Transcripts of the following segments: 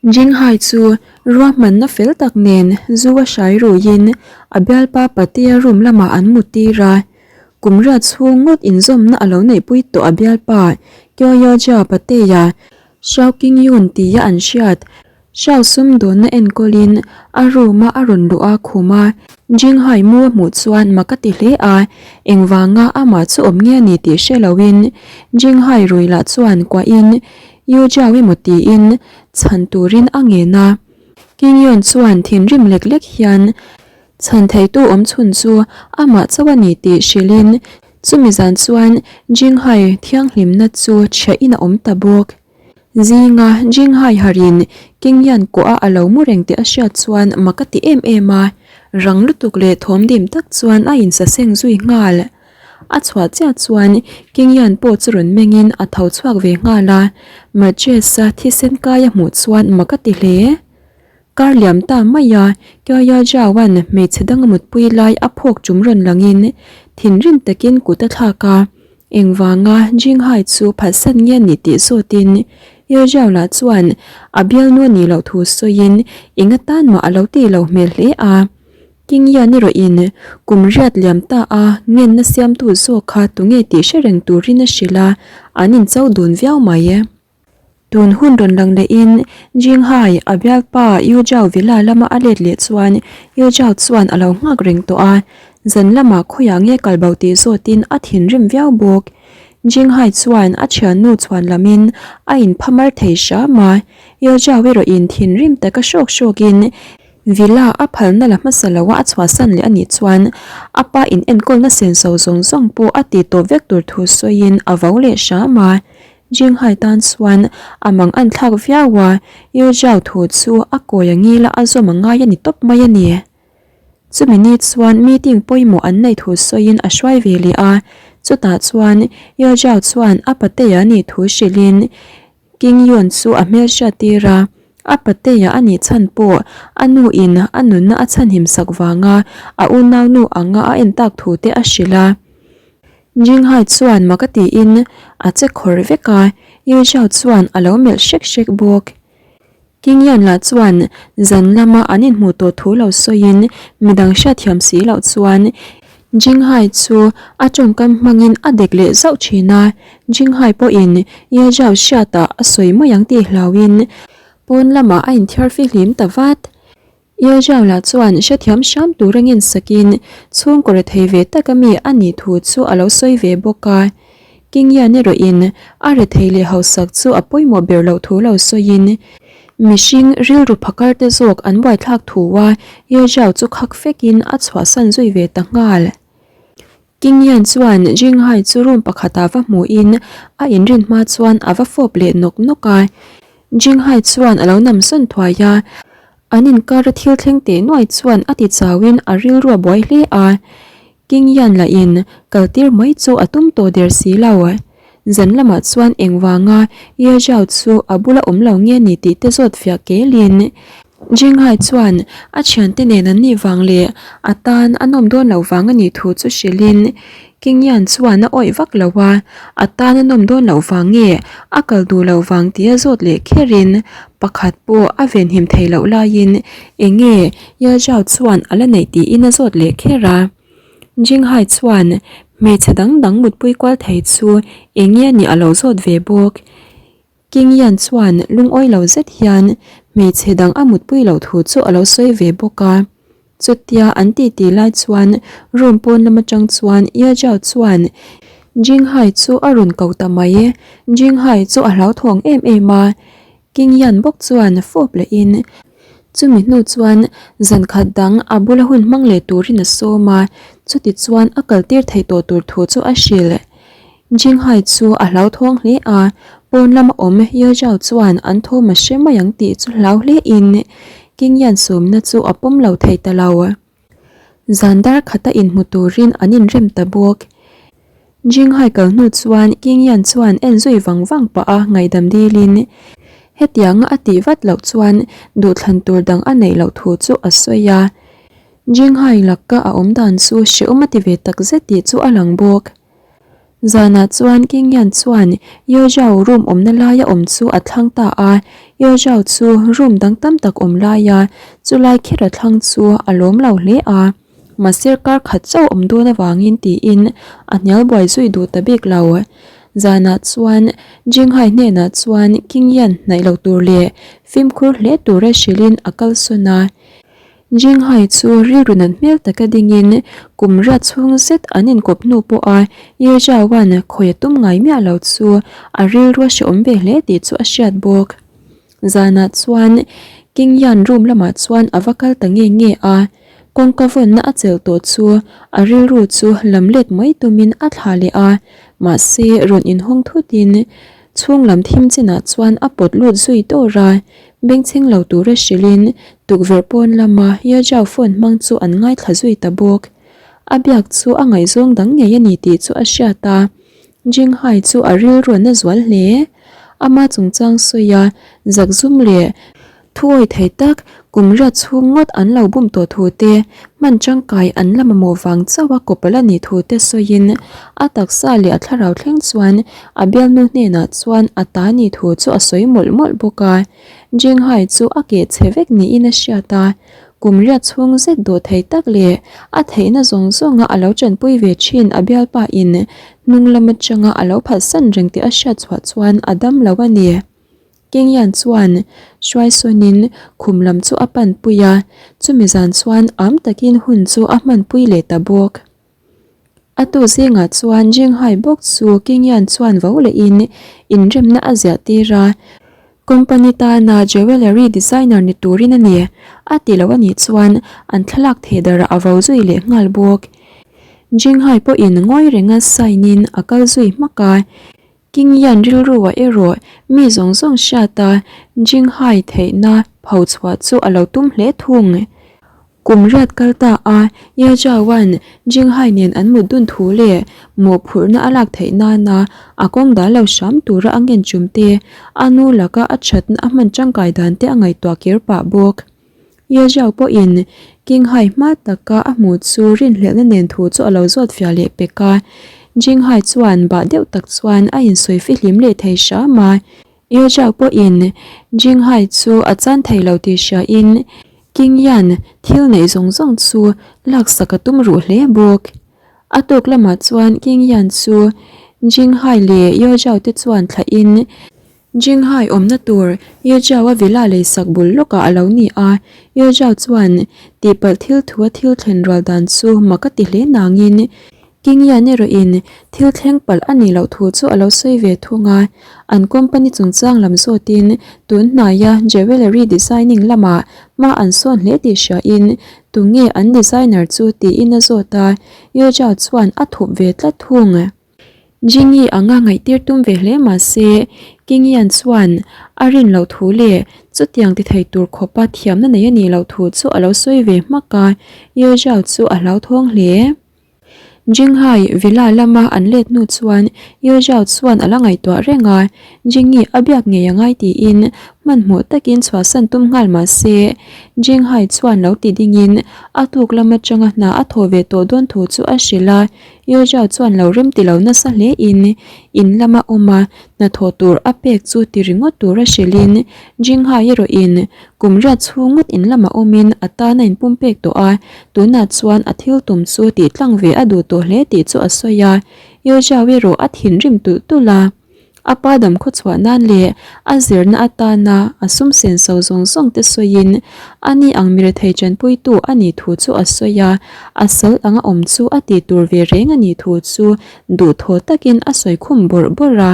Jinghai chu ruahmanna fel tak nen zu a hrai ruiin a bialpa Patea room lamah an mu tir a. Kum riat chhung ngawt inzawmna a lo neihpui tawh a bialpa Kyoyoja Patea Xiao Qingyun tia an hriat Xiao sumdawnna enkawlin a room a a rawn luh a khum a. Jinghai mu a hmuh chuan mak a ti hle a, engvanga amah chu awm nge a ni tih hre loin Jinghai rui lah chuan kuahin Yu Jiao emaw tiin chhan turin a ngen a. King Yun chuan thinrim lek lek hian chhan theitu awm chhun chu amah chauh a ni tih hrilhin chumi zan chuan Jinghai thianghlimna chu chhiahin a awm ta bawk. Zinga Jinghai harin King Yan kawh a a lo mu reng tih a hriat chuan mak a ti em em a, rang lutuk leh thawm dim tak chuan a insaseng zui nghal. A chhuah chiah chuan King Yan pawh chu rawn mengin a tho chhuak ve nghal a, Mattress-a thisen kai a hmuh chuan mak a ti hle. Kar liam ta mai a, Kyoya Jiao-a'n hmeichhe dang a mutpui lai a phawk ṭum rawn langin thinrim takin kut a thlak a, engvanga Jinghai chu phatsan nge a nih tih zawtin Yo Jiao lah chuan a bialnu a nih loh thu sawiin eng atan mah a lo tih loh hmel hle a. King-Yan erawhin kum riat liam ta a ngenna siamtu zawk kha tunge tih hre reng turin a hrilh a, an incho dun viau mai. Tun hun rawn lang lehin Jinghai a bialpa Yu Zhao Villa lama a let leh chuan Yu Zhao chuan a lo nghak reng tawh a, zan lamah khawiah nge kal bo tih zawtin a thinrim viau bawk. Jinghai chuan a thiannu chhuan lamin a inphamar thei hram a, Yu Zhao erawhin thinrim taka hrawk hrawkin Villa a phalna la hmasa lo a a chhuahsan leh a nih chuan a pa in enkawlna senso zawng zawng pawh a ti tawp vek tur thu sawiin a vo leh hram a. Jinghai tan chuan a mang an thlak viau a, Yu Zhao thu chu a kawi a ngil a a zawm a ngai a ni tawp mai a ni. Chumi ni chuan meeting pawimawh an neih thu sawiin a hruai ve leh a, chutah chuan Yu Zhao chuan a patea nih thu hrilhin King Yun chu a hmel hriat tir a, a patea a nih chhan pawh a nu in a nunna a chhanhim sak vanga a unaunu anga a en tak thu te a hrilh a. Jinghai chuan mak a tiin a che khawr vek a, Yu Zhao chuan a lo melh hrek hrek bawk. King Yan lah chuan zan lama an inhmuh tawh thu lo sawiin midang hriatthiam si loh chuan Jinghai chu a tawngkam hmangin a dek leh zauh thin a, Jinghai pawhin Ye Zhao hriatah a sawi mai ang tih hlauhin pawn lamah a inthiar fihlim ta vat. Ye Zhao lah chuan hrethiam hram tur a ngensakin chhungkaw rethei ve taka mi a nih thu chu a lo sawi ve bawk a. King Yan erawhin a rethei leh hausak chu a pawimawh ber loh thu lo sawiin mihring rilru phakar te zawk an buaithlak thu a Ye Zhao chu khak fekin a chhuahsan zui ve ta nghal. King Yan chuan Jinghai chu room pakhatah va hmuhin a inrin hma chuan a va fawp leh nawk nawk a. Jinghai chuan a lo nam sawn thuai a, an inkara thil thleng teh nuai chuan a ti chauhin a rilru a buai hle a. King Yan lahin kal tir mai chu a tum tawh der si lo. Zan lamah chuan engvanga Ye Zhao chu a bula awm lo nge ni tih te zawt fiah kelin Jinghai chuan a thiante nen an nih vang leh a tan a nawm dawn loh vang a nih thu chu hrilhin King Yan chuan a awih vak lo a, a tan a nawm dawn loh vang nge a kal duh loh vang tia zawt leh kherin pakhat pawh a venhim thei loh laiin eng nge Ye Zhao chuan a la neih tiin a zawt leh kher a. Jinghai chuan hmeichhe dang dang mutpui kual thei chu eng nge nih a lo zawt ve bawk. King Yan chuan lungawi lo zet hian hmeichhe dang a mutpui loh thu chu a lo sawi ve bawk a. Chutia an titi lai chuan room pawn lam atang chuan Ye Zhao chuan Jinghai chu a rawn ko ta mai. Jinghai chu a hlauthawng em em a, King Yan bawk chuan fawp lehin chumi hnu chuan zan khat dang a bula hun hmang leh turin a sawm a, chuti chuan a kaltir theih tawh tur thu chu a hrilh. Jinghai chu a hlauthawng hle a, pawn lama awm Ye Zhao chuan an thawm a hre mai ang tih chu hlau hle in King Yan sawmna chu a pawm lo thei ta lo. Zan dar khata inhmu turin an inrem ta bawk. Jinghai kal hnu chuan King Yan chuan en zui vang vang pah a ngaihdam dilin hetianga a tih vat loh chuan duhthlan tur dang a neih loh thu chu a sawi a. Jinghai laka a awm dan chu hrehawm a ti ve tak zet tih chu a lang bawk. Zanah chuan King Yan chuan Yeo Zhao room awmna laia awm chu a thlang ta a, Yeo Zhao chu room dang tam tak awm laia chulai kher a thlang chu a lawm lo hle a, mahse kar khat chauh awm dawn avangin tiin a hnial buai zui duh ta bik lo. Zanah chuan Jinghai hnenah chuan King Yan hnaih lo tur leh fimkhur hle tura hrilhin a kalsawn a. Jinghai chu rilru nat hmel taka dingin kum riat chhung zet an inkawp hnu pawha Ye Zhaoan khawi a tum ngai miah lo chu a rilru a hrehawm ve hle tih chu a hriat bawk. Zanah chuan King Yan room lamah chuan a va kal ta nge nge a, kawngka vawnna a chelh tawh chu a rilru chu lam let mai tumin a thlah leh a, mahse rawn inhawng thutin chhung lam thim chinah chuan a pawt lut zui dawr a. Bengchheng lo tura hrilhin tukverh pawn lama Yajao phone hmang chu an ngaithla zui ta bawk. A biak chu a ngaihzawng dang ngei a ni tih chu a hriat a, Jinghai chu a rilru na zual hle. Ama chungchang sawia zakzum leh thuawi thei tak kum riat chhung ngawt an lo bum tawh thu te, hman tangkai an la mamawh vang chauh a kawp ala nih thu te sawiin a taksa leh a thlarau thleng chuan A bialnu hnenah chuan a ta ni thu chu a sawi mawlh mawlh bawk a, Jinghai chu a keh chhe vek niin a hriat a, kum riat chhung zet dawh thei tak leh a theihna zawng zawnga a lo tanpui ve thin a bialpa in hnung lam atanga a lo phalsan reng tih a hriat chhuah chuan a dam lo a ni. Kingyan chuan hruaisawnin khum lam chu a panpui a, chumi zan chuan am takin hun chu a hmanpui leh ta bawk. A tu zingah chuan Jinghai bawk chu Kingyan chuan vo lehin inremna a ziah tir a, company tana jewellery designer ni turin a ni a ti lo a nih chuan an thlalak thei darah a vo zui leh nghal bawk. Jinghai pawhin ngawi renga sign in a kal zui hmak a, Kingyan rilruah erawh mi zawng zawng hriata Jinghai theihna phochhuah chu a lo tum hle thung. Kum riat kal ta a, Ye Zhaoan Jinghai nen an mut dun thu leh mawhphurhna a lak theih nana a kawng dal lo hram tura a ngen chum te, a nu laka a thatna a hman tangkai dan te a ngaihtuah kir pah bawk. Ye Zhao pawhin Kinghai hma taka a hmuh chu rinhlelhna nen thu chu a lo zawt fiah leh pek a, Jinghai chuan bah deuh tak chuan a insawi fihlim leh thei hram a. Yezhao pawhin Jinghai chu a chan thei lo tih hriain Qingyan thil neih zawng zawng chu laksak a tum ruh hle bawk. A tawk lamah chuan Qingyan chu Jinghai leh Yezhao te chuan thlahin Jinghai awmna tur Yezhao-a villa leisak bul lawkah a lo ni a. Yezhao chuan tihpalh thil thua thil thlen rual dan chu mak a ti hle nangin Kingyan erawhin thil thleng palh a nih loh thu chu a lo sawi ve thung a, an company chungchang lam zawtin tun hnaia jewellery designing lamah hma an sawn hle tih hriain tunge an designer chu tiin a zawt a, Yeoja chuan a thup ve tlat thung. Jingi anga ngaihtir tum ve hle mah se Kingyan chuan a rin loh thu leh chutiang ti thei tur khawpa thiamna nei a nih loh thu chu a lo sawi ve hmak a, Yeoja chu a hlauthawng hle. Jinghai Villa lama an let hnu chuan Ye Zhao chuan a la ngaihtuah reng a, Jingyi a biak ngei a ngai tiin hmanhmawh takin chhuahsan tum nghal mah se, Jinghai chuan lo ti dingin a tuk lam atanga hna a thaw ve tawh dawn thu chu a hrilh a, Ye Zhao chuan lo rem ti lo nasa hle in in lama awm a, hnathawh tur a pek chu ti ringawt tura hrilhin Jinghai erawhin kum riat chhung ngawt in lamah awmin a tan a inpumpek tawh a, tunah chuan a thil tum chu tih tlang ve a duh tawh hle tih chu a sawi a, Yozhao erawh a thinrim tulh tulh a. A pa dam khawchhuah nan leh a zirna atana a sum senso zawng zawng te sawiin a ni ang mirethei tanpuitu a nih thu chu a sawi a, a sal anga awm chu a tih tur ve reng a nih thu chu duhthaw takin a sawi khum bawrh bawrh a.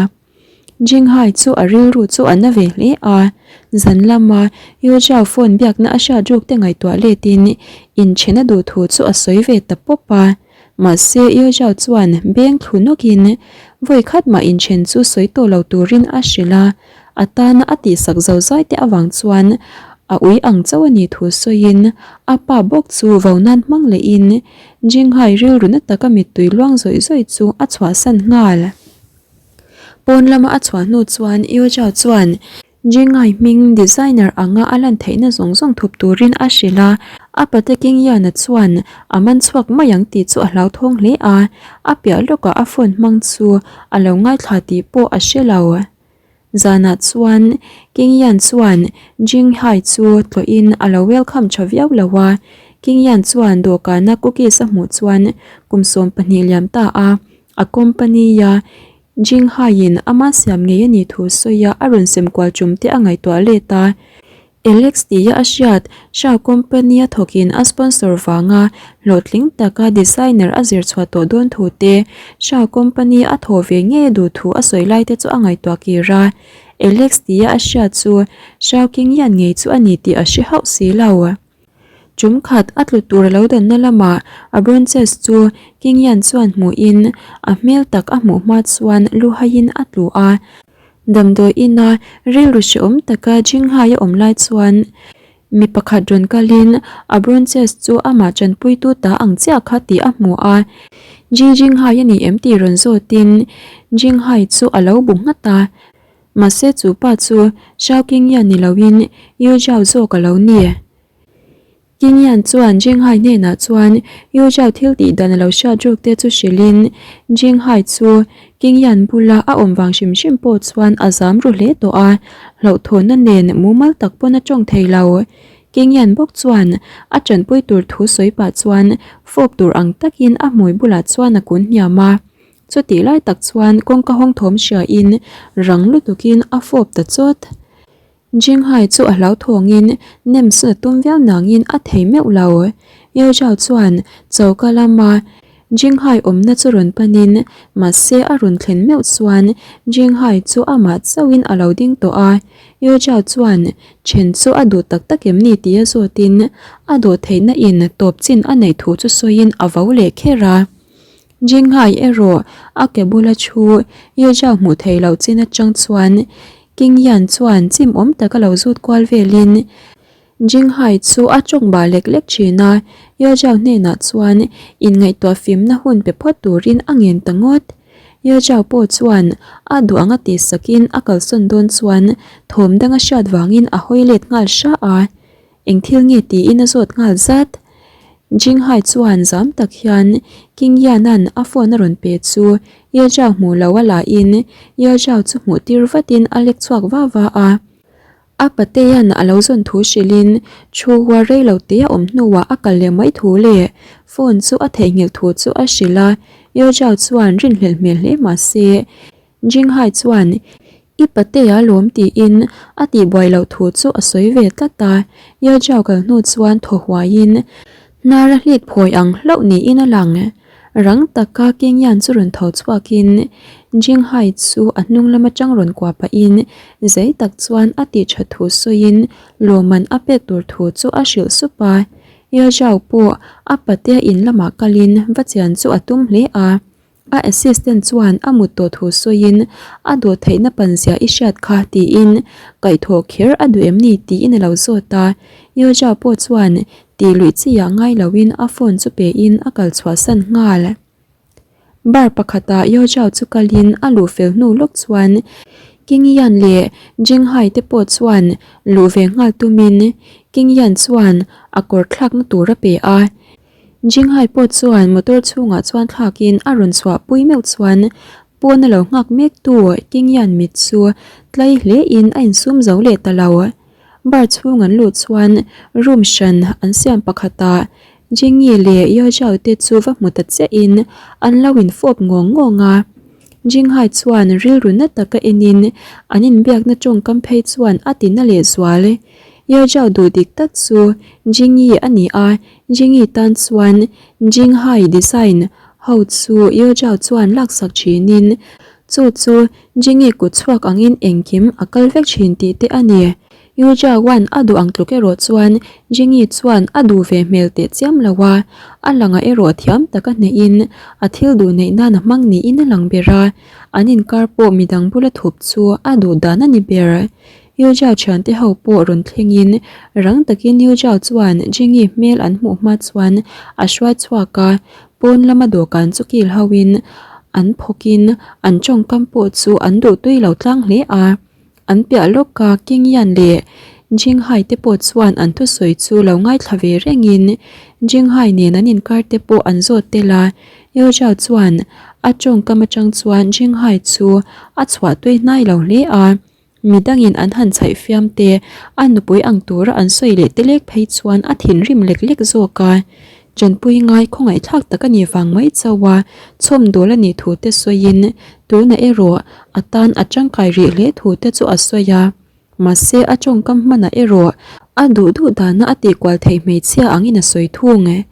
Jinghai chu a rilru chu a na ve hle a, zan lama Yuzhao phone biakna a hriat ruk te ngaihtuah letin inchhena duh thu chu a sawi ve ta pawp a. Mahse Yuzhao chuan beng thlu nawkin vawi khat mah inchhen chu sawi tawh lo turin a hrilh a, a tana a tihsak zo zai te avang chuan a ui ang chauh a nih thu sawiin a pa bawk chu vo nan hmang lehin Jinghai rilru na taka mittui luang zawih zawih chu a chhuahsan nghal. Pawn lama a chhuah hnu chuan Yuzhao chuan. Jingai hming designer anga a lan theihna zawng zawng thup turin a hrilh a, a pate Kingyana chuan a man chhuak mai ang tih chu a hlauthawng hle a, a piah lawkah a phone hmang chu a lo ngaithla tih pawh a hre lo. Zanah chuan Kingyan chuan Jinghai chu tlawhin a lo welcome tha viau lo a, Kingyan chuan dawhkana cookies a hmuh chuan kum 12 liam ta a, a company-a Jinghai-in ama siam ngei a nih thu sawi a a rawn sem kual tum te a ngaihtuah let a. Alex tia a hriat, Shah company a thawkin a sponsor vanga hlawhtling taka designer a zir chhuah tawh dawn thu te, Shah company a thawh ve ngei a duh thu a sawi lai te chu a ngaihtuah kir a. Alex tia a hriat chu Shao Qingyan ngei chu a ni tih a hre hauh si lo. Tum khat a tlu tur a lo danna lamah a bronches chu Qingyan chuan hmuhin a hmel tak a hmuh hma chuan lu haiin a tlu a. Damdawi ina rilru hrehawm taka Jinghai a awm lai chuan mi pakhat rawn kalin a bronches chu amah tanpuitu ta ang chiah kha tih a hmu a. Ji Jinghai a ni em tih rawn zawtin Jinghai chu a lo bu nghat a. Mahse chu pa chu Xiao Qingyan ni loin Yu Zhao zawk a lo ni. Qingyan chuan Jinghai hnenah chuan Yu Zhao thil tih dan a lo hriat ruk te chu hrilhin Jinghai chu Qingyan bula a awm vang hrim hrim pawh chuan a zam ru hle tawh a, hlauhthawnna nen mumal tak pawn a tawng thei lo. Qingyan bawk chuan a tanpui tur thu sawi pah chuan fawp tur ang takin a hmui bulah chuan a kun hniam a. Chutih lai tak chuan kawngka hawng thawm hriain rang lutukin a fawp ta chawt. Jinghai chu a hlauthawngin nem sawn a tum viau nangin a thei meuh lo. Yao Zhao chuan choka lama Jinghai awmna chu rawn panin mahse a rawn thlen meuh chuan Jinghai chu amah chauhin a lo ding tawh a. Yao Zhao chuan then chu a duh tak tak em ni tia zawtin a dawh theihna in tawp chin a neih thu chu sawiin a vo leh kher a. Jinghai erawh a ke bula thu Ye Zhao hmuh theih loh chin atang chuan King Yan chuan chim awm taka lo zut kual velin Jinghai chu a tawng bah lek lek thin a, Ye Zhao hnenah chuan inngaihtuah fimna hun pe phawt turin a ngen ta ngawt. Ye Zhao pawh chuan a duh anga tihsakin a kalsawn dawn chuan thawm danga hriat vangin a hawi let nghal hra a. Eng thil nge tiin a zawt nghal zat. Jinghai chuan zam tak hian King Yan-a'n a phone a rawn pe chu Ye Zhao hmuh lo a la in Ye Zhao chu hmuh tir vatin a lek chhuak va va a. A patea'n a lo zawn thu hrilhin thu huar rei lo te a awm hnuah a kal leh mai thu leh phone chu a theihnghilh thu chu a hrilh a. Ye Zhao chuan rinhlelh hmel hle mah se Jinghai chuan I patea lawm tiin a tihbuai loh thu chu a sawi ve tlat a, Yajao kal hnu chuan thaw huaiin hnar a hlit phawi ang hlauh niin a lang. Rang taka Kingyan chu rawn tho chhuakin Jinghai chu a hnung lam atang rawn kuah pahin zei tak chuan a tih that thu sawiin lawmman a pek tur thu chu a hrilh sup a. Yajao pawh a patea in lamah kalin va chian chu a tum hle a. A assistant chuan a mut tawh thu sawiin a dawh theihna pan zia i hriat kha tiin kaihthawh kher a duh em ni tiin a lo zawt a. Yoja pawh chuan tih luih chi ah ngai loin a phone chu pein a kal chhuahsan nghal. Bar pakhatah Yoja chu kalin a luh fel hnu lawk chuan King Yan leh Jinghai te pawh chuan luh ve nghal tumin King Yan chuan a kawr thlakna tur a pe a. Jinghai pawh chuan motor chhungah chuan thlakin a rawn chhuah pui meuh chuan pawn a lo nghak mek tu Kingyan mit chu tlai hle in a insum zo leh ta lo. Bar chhung an luh chuan room hran an siam pakhatah Jingyi leh Yozhao te chu va hmu ta chiah in an lo in fawp ngawng ngawng a. Jinghai chuan rilru na taka en in an inbiakna tawngkam phei chuan a ti na leh zual. Yozhao duh dik tak chu Jingyi a ni a, Jingyi tan chuan Jinghai design ho chu Yozhao chuan laksak thinin chu chu Jingyi kut chhuak angin engkim a kal vek thin tih te a ni. Yozhaoan a duh ang tluk erawh chuan Jingyi chuan a duh ve hmel teh chiam lo a, a langah erawh thiam taka hnehin a thil duh neih nan a hmang niin a lang ber a, an inkar pawh midang bula thup chu a duh dan a ni ber. Yuzhao thiante ho pawh rawn thlengin rang takin Yuzhao chuan Jingyi hmel an hmuh hma chuan a hruai chhuak a, pawn lama dawhkan chu kil hoin an phawkin an tawngkam pawh chu an duh tui lo tlang hle a. An piah lawka King Yan leh Jing Hai te pawh chuan an thusawi chu lo ngaithla ve rengin Jing Hai nen an inkar te pawh an zawt tel a, Yao Zhao chuan a tawngkam atang chuan Jing Hai chu a chhuah tui hnai lo hle a. Midangin an han chhaih fiam te, a nupui ang tura an sawi leh te lek phei chuan a thinrim lek lek zawk a. Tanpui ngai khawngaihthlak tak a nih vang mai chauh a, chhawmdawl a nih thu te sawiin tunah erawh a tan a tangkai rih hle thu te chu a sawi a. Mahse a tawngkam hmanah erawh a duh duh dana a tihkual theih hmeichhia angin a sawi thung.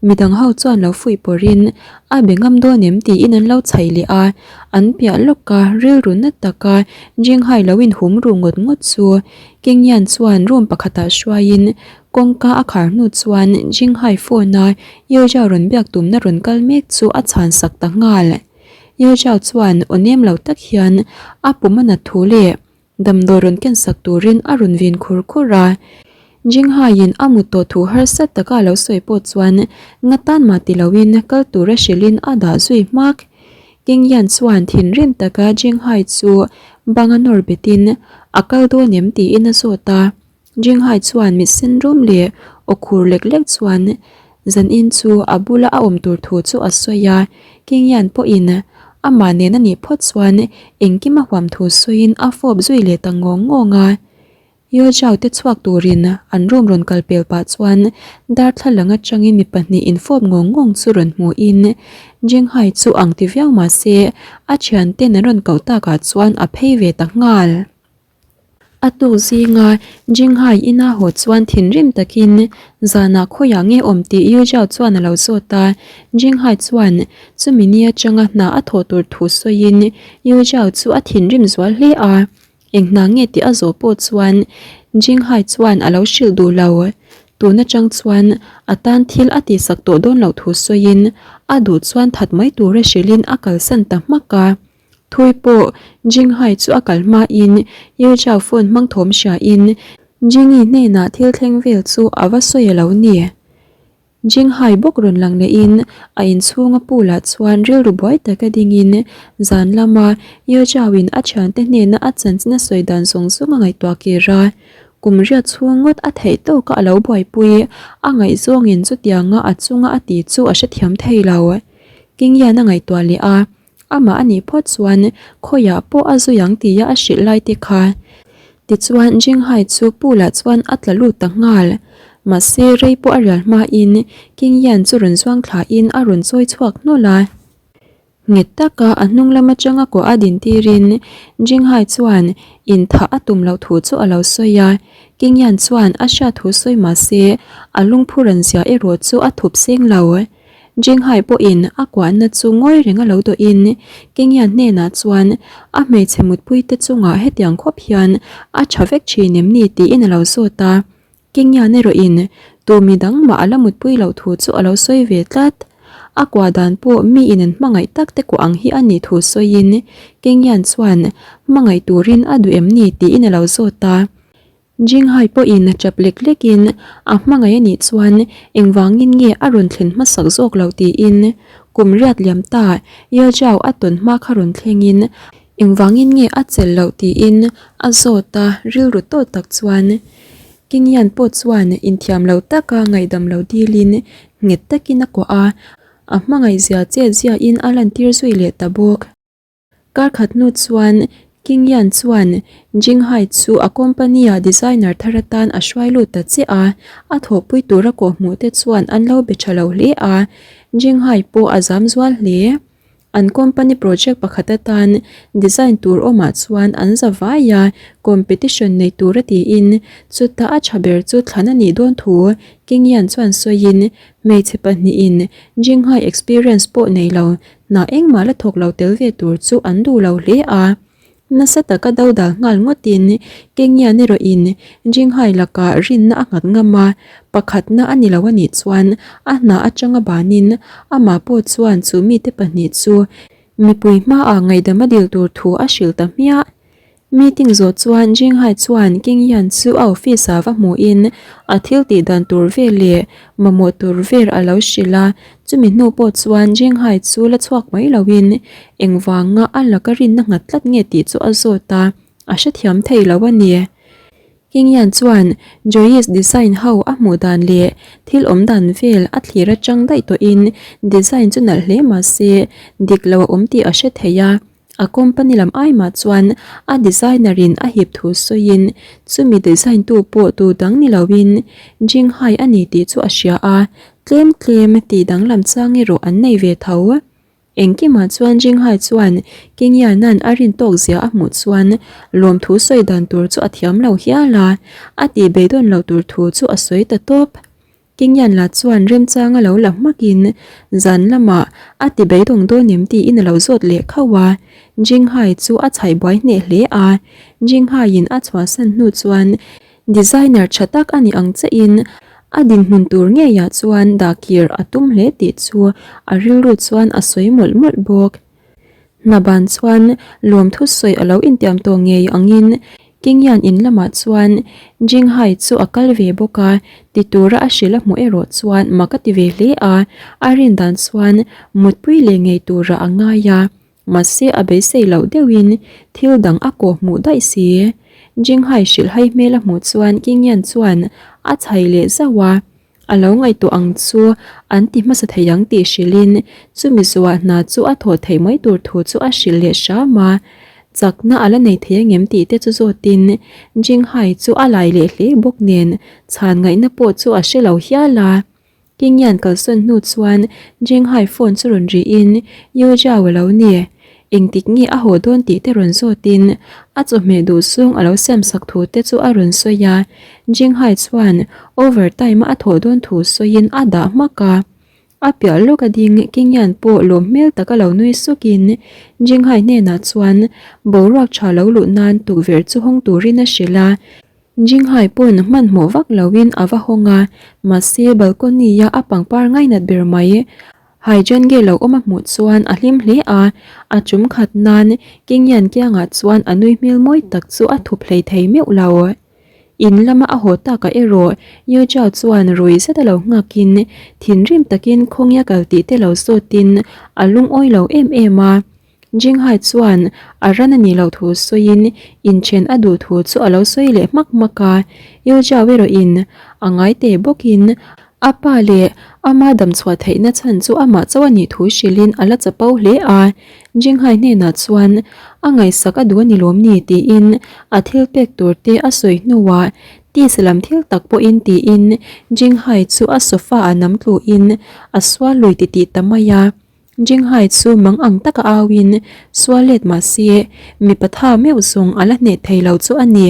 Midang ho chuan lo fuih pawrhin a be ngam dawn em tiin an lo chhaih leh a, an piah lawk a, rilru na taka Jinghai lo inhum ru ngawt ngawt chu Kingyan chuan room pakhatah hruaiin kawngka a khar hnu chuan Jinghai phone a Yeo rawn biak tumna rawn kal mek chu a chhan sak ta nghal. Yeo chuan aw nem lo tak hian a pum a nat thu leh Damdawi rawn ken sak turin a rawn vin khur khur a. Jinghaiin a mut tawh thu harsa taka a lo sawi pawh chuan nga tan mah ti loin kal tura hrilhin a dah zui hmak. Kingyan chuan thinrim taka Jinghai chu banga nawr betin a kal dawn em tiin a zawt a. Jinghai chuan mit sen rum leh aw khur lek lek chuan zanin chu a bula a awm tur thu chu a sawi a, Kingyan pawhin amah nen a nih phawt chuan engkim a huam thu sawiin a fawp zui leh ta ngawng ngawng a. Yeo Zhao te chhuak turin an room rawn kal pel pah chuan darthlalang atangin mi pahnih infawp ngawng ngawng chu rawn hmuhin Jinghai chu ang ti viau mah se a thianten an rawn koh takah chuan a phei ve ta nghal. A tuk zinga Jinghai ina haw chuan thinrim takin zanah khawiah nge awm tih Yu Zhao chuan a lo zawt a. Jinghai chuan chumi ni atanga hna a thawh tur thu sawiin Yu Zhao chu a thinrim zual hle a. Eng hna nge tih a zawh pawh chuan Jinghai chuan a lo hrilh duh lo. Tun atang chuan a tan thil a tihsak tawh dawn loh thu sawiin a duh chuan that mai tura hrilhin a kalsan ta hmak a. Thui pawh Jinghai chu a kal hmain Yu Zhao phone hmang thawm hriain Jingyi hnenah thil thleng vel chu a va sawi a lo ni. Jinghai bawk rawn lang lehin a inchhunga pool ah chuan rilru buai taka dingin zan lama Yu Zhao in a thiante hnena a chanchin a sawi dan zawng zawng a ngaihtuah kir a. Kum riat chhung ngawt a theih tawka a lo buaipui a ngaihzawngin chutianga a chunga a ti chu a hrethiam thei lo. Kingyan a ngaihtuah leh a. Amah a nih phawt chuan khawiah pawh a zui ang tia a hrilh lai te kha. Tichuan Jinghai chu pool ah chuan a tla lut ta nghal. Mahse rei pawh a rial hmain King Yan chu rawn zuang thlain a rawn chawi chhuak hnawlh a. Nghet taka a hnung lam atanga kuah a din tirin Jinghai chuan inthah a tum loh thu chu a lo sawi a. King Yan chuan a hriat thu sawi mahse a lungphu ran zia erawh chu a thup seng lo. Jinghai pawhin a kuahna chu ngawi reng a lo dawhin Kengyan hnenah chuan a hmeichhe mutpuite chungah hetiang khawp hian a tha vek thin em ni tiin a lo zawt a. Kengyan erawhin tu mi dang mah a la mutpui loh thu chu a lo sawi ve tlat. A kuah dan pawh mi in an hmangaih tak te kuah ang hi a nih thu sawiin Kengyan chuan hmangaih turin a duh em ni tiin a lo zawt a. Jinghai pawhin tap lek lekin a hmangaih a nih chuan engvangin nge a rawn thlen hmasak zawk loh tiin kum riat liam ta Yeo Zhao a tawn hma kha rawn thlengin engvangin nge a chelh loh tiin a zawt a, rilru tawh tak chuan King Yan pawh chuan inthiam lo taka ngaihdam lo dilin nghet takin a kuah a, a hmangaihzia chetziain a lantir zui leh ta bawk. Kar khat hnu chuan King Yan chuan Jinghai chu a company-a designer thar atan a hruai lut ta chiah a, a thawhpui tura kawhhmuh te chuan an lo be tha lo hle a, Jinghai pawh a zam zual hle. An company project pakhat atan design tur awmah chuan an za vai a, competition nei tura tiin chuta a tha ber chu thlan a nih dawn thu King Yan chuan sawiin hmeichhe pahnihin Jinghai experience pawh nei lo Hna engmah la thawk lo tel ve tur chu an duh lo hle a. Nasa taka dodal nghal ngawtin Kengyan erawhin Jinghai lakah rinna a nghat ngam a, pakhatna a ni lo a nih chuan a hna atanga banin amah pawh chuan chu mite pahnih chu mipui hmaah ngaihdam a dil tur thu a hrilh ta hmiah. Meeting zawh chuan Jinghai chuan King Yan chu a office ah va hmuhin a thil tih dan tur vel leh mamawh tur vel a lo hrilh a, chumi hnu pawh chuan Jinghai chu la chhuak mai loin engvanga a laka rinna nghat tlat nge tih chu a zawt a. a hrethiam thei lo a ni. Kingyan chuan Joyce design ho a hmuh dan leh thil awm dan vel a thlir atang daih tawhin design chu nalh hle mah se dik lo a awm tih a hre thei a. A company lam ai mah chuan a designer in a hip thu sawiin chumi design tu pawh tu dang ni loin Jinghai a ni tih chu a hria a, tlem tlem tih danglam chang erawh an nei ve tho. Engkimah chuan Jinghai chuan Kingyana'n a rin tawk zia a hmuh chuan lawmthu sawi dan tur chu a thiam lo hial a, a tih beidawn loh tur thu chu a sawi ta tawp. Kingyan lah chuan remchang a lo la hmakin zan lamah a ti beidawng dawn em tiin a lo zawt leh khauh a, Jinghai chu a chhaih buai hneh hle a, Jinghaiin a chhuahsan hnu chuan Designer tha tak a ni ang chiahin a dinhmun tur ngeiah chuan dahkir a tum hle tih chu a rilru chuan a sawi mawlh mawlh bawk. Hna ban chuan lawmthu sawi a lo intiam tawh ngei angin Kingyan in lamah chuan Jinghai chu a kal ve bawk a, ti tura a hrilh a hmuh erawh chuan mak a ti ve hle a, a rin dan chuan mutpui leh ngei turah a ngai a, mahse a beisei loh deuhin thil dang a kawh hmuh daih si. Jinghai hrilhhai hmel a hmuh chuan Kingyan chuan a chhai leh zauh a. A lo ngaihtuah ang chu an ti hmasa thei ang tih hrilhin chumi zuah hna chu a thawh theih mai tur thu chu a hrilh leh hram a. Chakna a la nei thei angem tih te chu zawtin Jinghai chu a lai leh hle bawk nen chhan ngaihna pawh chu a hre lo hial a. Kingyan kalsawn hnu chuan Jinghai phone chu rawn rihin Yu Zhao a lo ni. Engtik nge a haw dawn tih te rawn zawtin a chawhmeh duh sung a lo siamsak thu te chu a rawn sawi a, Jinghai chuan over time a a thawh dawn thu sawiin a dah hmak a. A piah lawk a ding Kingyan pawh lawm hmel tak a lo nui sukin Jinghai hnenah chuan boruak tha lo luh nan tukverh chu hawng turin a hrilh a. Jinghai pawn hmanhmawh vak loin a va hawng a, mahse balcony-a a pangpar ngainat ber mai. Haijan ge lo awm a hmuh chuan a hlim hle a, a chum khat nan Kingyan kiangah chuan a nui hmel mawi tak chu a thup hlei thei meuh lo. In lama a haw takah erawh Yu Jiao chuan rui zet a lo nghakin thinrim takin khawngia kal tih te lo zawtin a lungawi lo em em a. Jinghai chuan a ran a nih loh thu sawiin inchen a duh thu chu a lo sawi leh hmak hmak a, Yu Jiao erawhin a ngai teh bawkin a pa leh ama damchhuah theihna chhan chu amah chauh a nih thu hrilhin a la chapo hle a, Jinghai hnenah chuan a ngaihsak a duh a ni lawm ni tiin a thil pek tur te a sawi hnuah tisa lam thil tak pawhin tiin Jinghai chu a sofa ah nam tluin a sual lui titih ta mai a. Jinghai chu mang ang taka auin sual let mah se mipa tha meuh zawng a la hneh thei lo chu a ni.